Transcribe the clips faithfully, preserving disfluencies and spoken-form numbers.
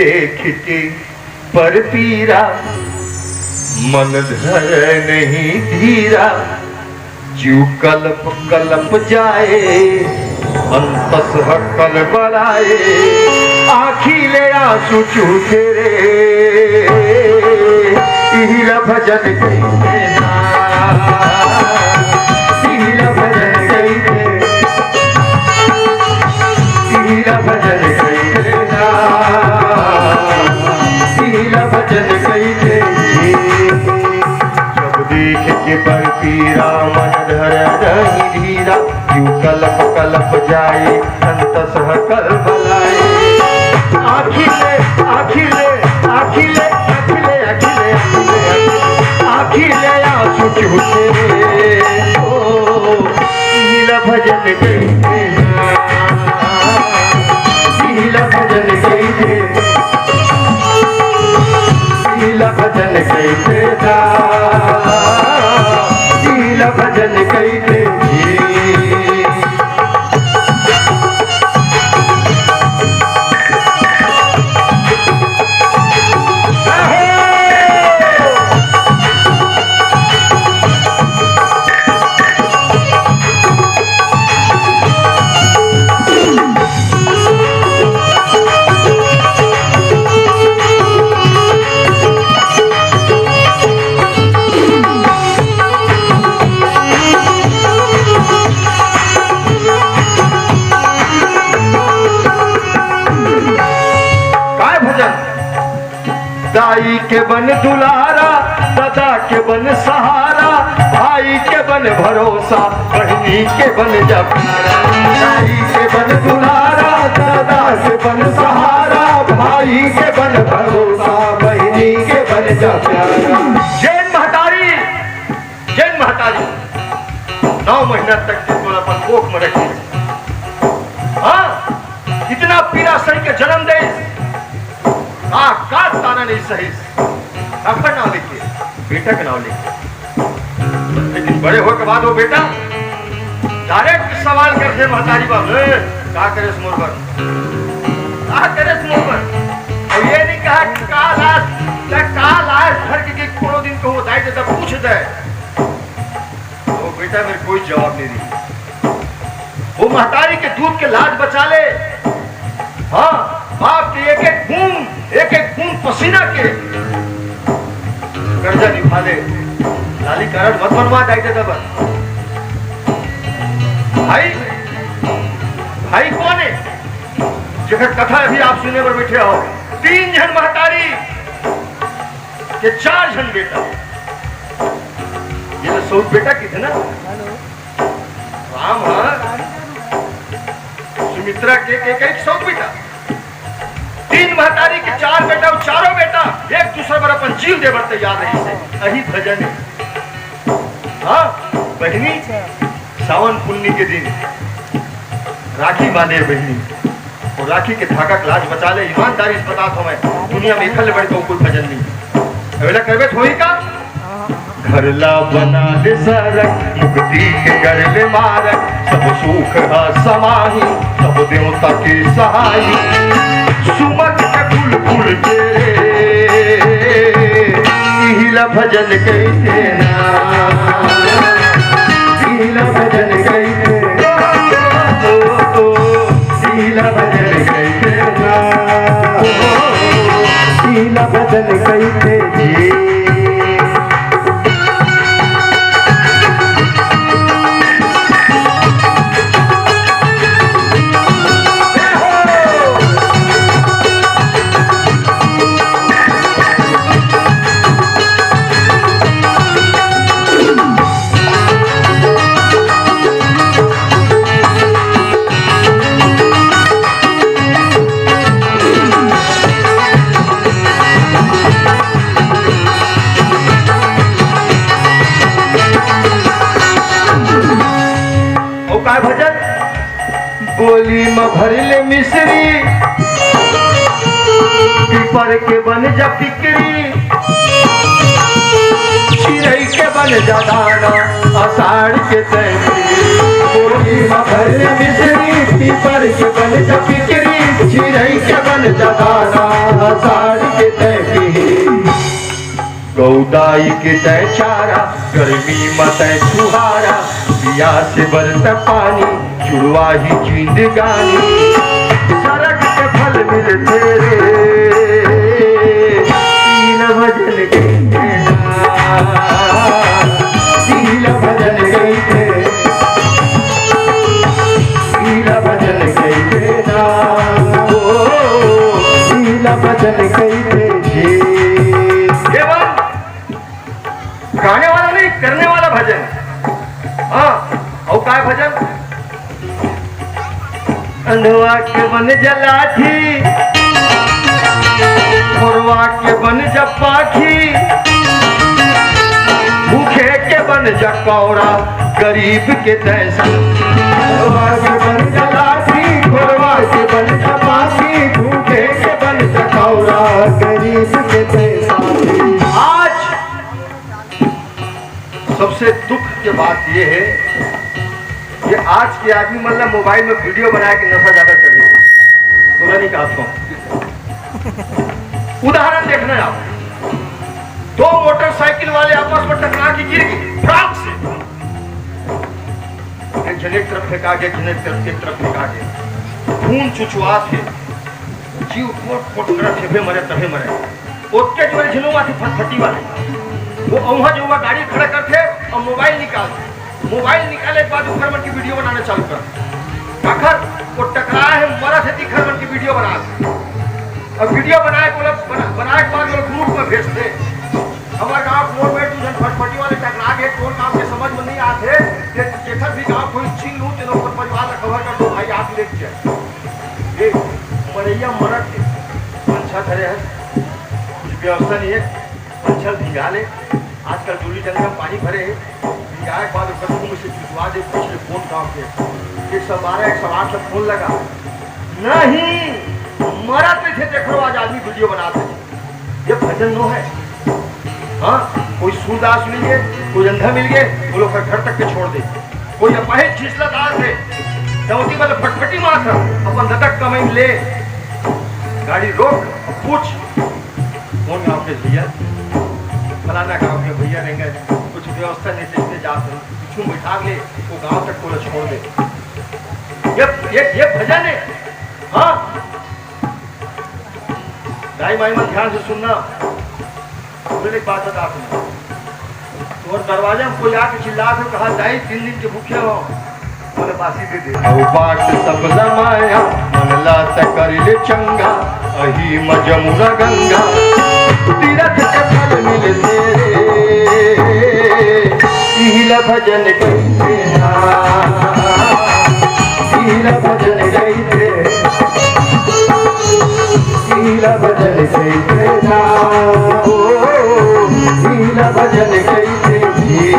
देख के पर पीरा, मन धर नहीं धीरा, जीव कलप कलप जाए, अंतस ह कलबलाए, आँखी ले आंसू चूसे रे। इही ला भजन कहिथे ना, इही ला भजन कहिथे, इही ला भजन कहिथे ना, इही ला भजन कहिथे। जब देख के पर पीरा, मन धर नहीं धीरा, जीव कलप कलप जाए, अंतस ह कलबलाए। आँखी ले, आँखी ले, आँखी ले, आँखी ले, आँखी ले, आँखी ले आंसू चूसे रे। ओ, इही ला भजन कहिथे ना, इही ला भजन कहिथे, इही ला भजन कहिथे ना, इही ला भजन कहिथे। काय भजन? दाई के बन दुलारा, ददा के बन सहारा, भाई के बन भरोसा, बहिनी के बन जा प्यारा। दाई के बन दुलारा, ददा के बन सहारा, भाई के बन भरोसा, बहिनी के बन जा प्यारा। जेन महतारी, जेन महतारी नौ महीना तक के तोला अपन कोख में रखिस, हाँ, इतना पीरा सही के जन्म दे, का, का ताना नहीं सहिस। काखर नाव लेके? बेटा के नाव लेके। लेकिन बड़े होए के बाद वो बेटा direct सवाल करथे महतारी बाप, "ए, का करेस मोर बर? का करेस मोर बर?" अउ ये नहीं कहा कि का लाज, त का लाज धर के, कि कोनो दिन कहूँ दाई ददा पूछ दे। वो बेटा मेर कोई जवाब नहीं दी। वो महतारी के दूध के लाज बचा ले। हाँ, बाप के एक एक बूंद, एक एक बूंद पसीना के कर्जा निभा ले। लाली कारड मत बनवा दाई ददा बर। भाई, भाई कोन हे? जेकर कथा अभी आप सुने बर बैठे हो, तीन झन महतारी के चार झन बेटा। ये तो सौत बेटा किथे ना? राम ह सुमित्रा के, के, के एक सौत बेटा, तीन महतारी के चार बेटा, अउ चारों बेटा एक दूसर बर अपन जीव दे बर तैयार रहिस हे। अही भजन हे। हाँ, बहिनी, सावन पुन्नी के दिन राखी बांधे बहिनी, अउ राखी के धागा के लाज बचा ले। ईमानदारी से बतात हों मैं, दुनिया में एखर ले बढ़ के कोई भजन नहीं। अवेला करबे त होही का? घर ला बना दे सरग, मुक्ति के कर ले मारग, सब सुख ह समाही, सब देवता के सहाई। सुमन के फूल फूल के रे, इही ला भजन कहिथे ना, इही ला भजन कहिथे, ओ, ओ, इही ला भजन कहिथे ना, इही ला भजन कहिथे जी। अउ काय भजन? बोली म भर ले मिश्री, पीपर के बन जा पिकरी, चिरई के बन जा दाना, आषाढ़ के तैतरी। बोली म भर ले मिश्री, पीपर के बन जा पिकरी, चिरई के बन जगाना, साड़ी के तय पिही। गौदाई के तय चारा, गर्मी म तय छुहारा, पियास बरत पानी, जुड़वा ही जिंदगानी। सरग के फल मिलथे रे, तीन भजन के शीला भजन कहिथे, शीला भजन कहिथे ना, ओ, शीला भजन कहिथे जी। केवल गाने वाला नहीं, करने वाला भजन। हाँ, और काय भजन? अंधवा के बन जा लाठी, खोरवा के बन जा पाखी, भूखे के बन जा कौड़ा, गरीब के तय साथी। अंधवा के बन जा लाठी, खोरवा के बन जा पाखी, भूखे के बन जा कौड़ा, गरीब के तय साथी। आज सबसे दुख के बात ये है कि आज के आदमी मन ला मोबाइल में वीडियो बनाए के नशा ज्यादा चढ़े हे। तोला नहीं कहत हूँ। उदाहरण देखना आप, दो मोटरसाइकिल वाले आपस में टकरा के गिर गए फटाक से। एक झन एक तरफ फेंका गया, एक झन एक तरफ, एक तरफ फेंका गया। खून चुचुआत हे, जीव पोट पोट करत हे, "अबे मरे, तभे मरे।" ओतके जोरे झिनुआ थी फटफटी वाले। वो अउहा जो हुआ गाड़ी खड़ा करथे और मोबाइल निकाल, मोबाइल निकाले के बाद ओखर मन की वीडियो बनाना चालू कर। काखर वो टकराए हे, मरत हे, तिखर मन की वीडियो बना। अब वीडियो बनाए के ओला बना-, बनाए के बाद ओला ग्रुप में भेजथे। हमारे गांव मोर में दू झन फटफटी वाले टकरा गए, कौन काम के समझ में नहीं आते। जे-, जेकर भी गांव कोई छीन लूं, तेनो अपन परिवार ला खबर कर दो, भाई आप लेके जाए। ए, मरैया मरत के पंछा धरे हे, कुछ व्यवस्था नहीं है, पंछा ल भिंगा ले। आजकल डोली डंगर में पानी भरे हे, भिंगाए के बाद ओकर मुंह में से चुचवा दे, पूछ ले कौन गांव के। एक सौ बारह, एक सौ आठ से फोन लगा, नहीं, मरत नहीं थे, देख लो आज आदमी वीडियो बनाते हैं। ये भजन नो है। हाँ, कोई सूरदास मिल गए, कोई अंधा मिल गए, वो लोग घर तक के छोड़ दे। कोई अपाहिज खिसला दार दे, दौती वाला फटफटी मार कर, अपन दतक कमाई ले, गाड़ी रोक, पूछ, कौन गांव के भैया? फलाना गांव के भैया रहेंगे, कुछ व्यवस्था नहीं, देखते जाते हैं, पीछू बैठा ले, वो गांव तक पूरा छोड़ दे। ये, ये, ये भजन है। हाँ, दाई माई मन ध्यान से सुनना, बोले एक बात बता तुम, तोर दरवाजा में कोई आके चिल्ला के कहा, "दाई, तीन दिन के भूखे हो, बोले बासी दे दे।" अउ बाट सब लमाया, मन ला त कर ले चंगा, अही म जमुना गंगा, तीरथ के फल मिलथे रे, इही ला भजन कहिथे ना, इही ला भजन कहिथे। शीला भजन कहिथे ना, ओ, शीला भजन कहिथे जी।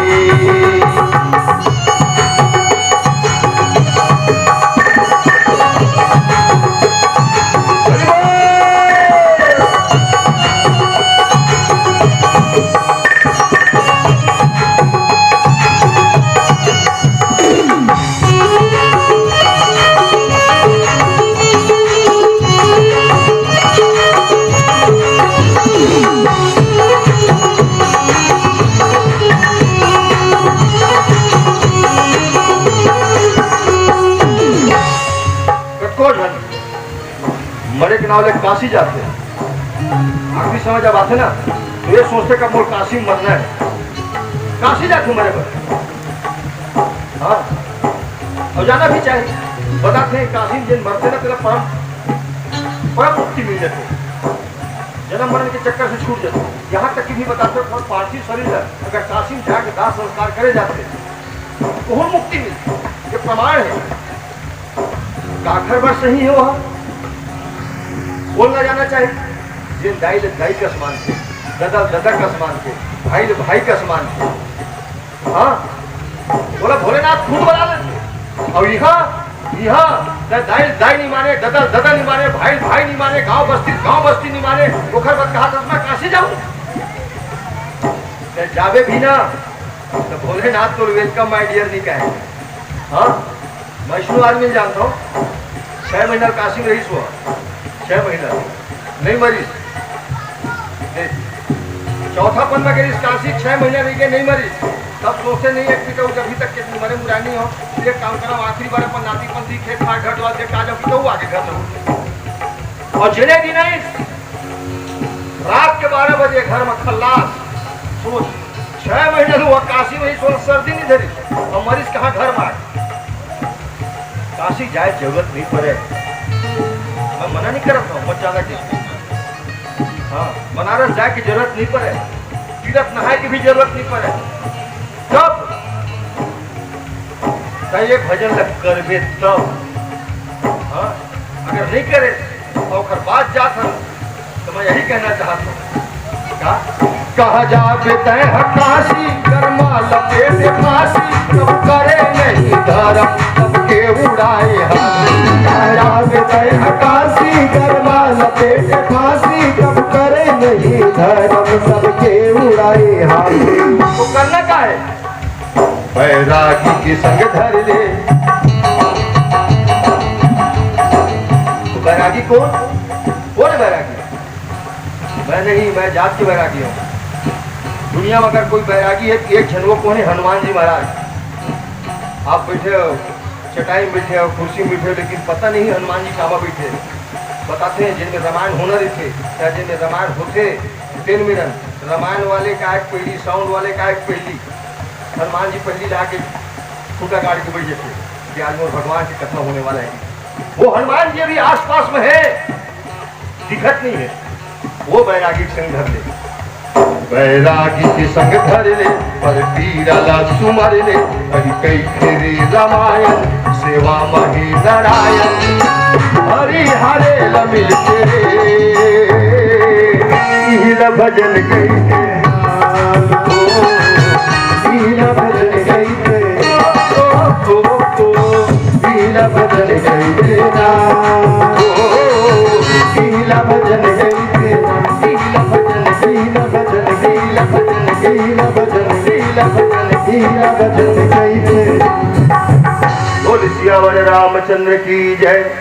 कतको झन मरे के नाव ले काशी जाथे। आखिरी समय जब आथे ना, तो ये सोचथे, "कब मोर काशी में मरना है।" काशी जाथे मरे बर। हाँ, और जाना भी चाहिए। बताथे, काशी में जिन मरथे ना, तेला परम, परम मुक्ति मिल जाथे, जन्म मरण के चक्कर से छूट जाथे। यहाँ तक कि भी बताथे, पर पार्थिव शरीर है, अगर काशी में जाके दाह संस्कार करे जाथे, तो मुक्ति मिलथे। ये प्रमाण है। काखर बर सही हे वह? बोलना जाना चाहिए। जेन दाई ले दाई कस मानथे, ददा ले ददा कस मानथे, भाई ले भाई कस मानथे। हाँ, बोला भोलेनाथ खुद बना लेथे। अउ इहाँ, इहाँ न दाई ले दाई नहीं माने, ददा ले ददा नहीं माने, भाई ले भाई नहीं माने, गांव बस्ती ले गांव बस्ती नहीं माने, ओखर बाद कहा, "मैं काशी जाऊं?" ते जाबे भी ना, तो भोलेनाथ तो welcome my dear नहीं कहे। हाँ, वैष्णो आदमी जानता हूँ, छह महीना काशी में रहिस वो, छह महीना नहीं मरिस। देख, चौथा पन्ना के काशी छह महीना रह के नहीं मरिस। तब सोचे नहीं एक पिता जब तक के मरे मुरानी हो, एक काम करो, आखिरी बार अपन नाती पंथी खेत खार घर द्वार देख आ जाओ, पिता आके घर जाओ। और जेने दिन आई रात के बारह बजे घर में खल्लास। सोच, छह महीना तो वो काशी में ही सोच, सर्दी नहीं धरी, और मरीज कहाँ घर में आए। काशी जाए जरूरत नहीं पड़े। मैं मना नहीं करत हूँ, मत जाना के। हाँ, बनारस जाए की जरूरत नहीं पड़े, तीरथ नहाए की भी जरूरत नहीं पड़े। तब त ये भजन ल करबे तब। हाँ, अगर नहीं करे तो ओकर बाद जात हन। तो मैं यही कहना चाहत हूँ, का? कहाँ जाबे तै ह काशी, गरमा लपेट फांसी, कब करे नहीं धर्म, सबके उड़ाए हाथ। कहाँ जाबे तै ह काशी, गरमा लपेट फांसी, कब करे नहीं धर्म, सबके उड़ाए हाथ। तो करना का है? बैरागी के संग धर ले। तो बैरागी कौन? कौन है बैरागी? मैं नहीं, मैं जात के बैरागी हूँ। दुनिया में अगर कोई बैरागी है तो एक झन वो कौन है? हनुमान जी महाराज। आप बैठे हो, चटाई में बैठे हो, कुर्सी में बैठे हो, लेकिन पता नहीं हनुमान जी कहाँ बैठे हैं। बताते हैं, जिनमें रामायण होना रहिथे, या जिनमें रामायण होथे, तेन मिलन, रामायण वाले का एक पहली, साउंड वाले का एक पहली, हनुमान जी पहली ला के खूंटा गाड़ के बैठ जाते कि आज मोर भगवान की कथा होने वाला है। वो हनुमान जी अभी आसपास में है, दिखत नहीं है। वो बैरागी के संग धर ले, बैरागी के संग धर ले, पर पीरा ला सुमर ले। अहि कहिथे रे रामायण, सेवा मही नारायण। हरि हरे ल मिलके, इही ल भजन कहिथे। इही ल भजन कहिथे। इही ल भजन कहिथे ना। इही ल भजन कहिथे। इही ल भजन, इही ल भजन, इही ल भजन, इही ल भजन, इही ल भजन, इही ल भजन कहिथे। बोल सियावर रामचंद्र की जय।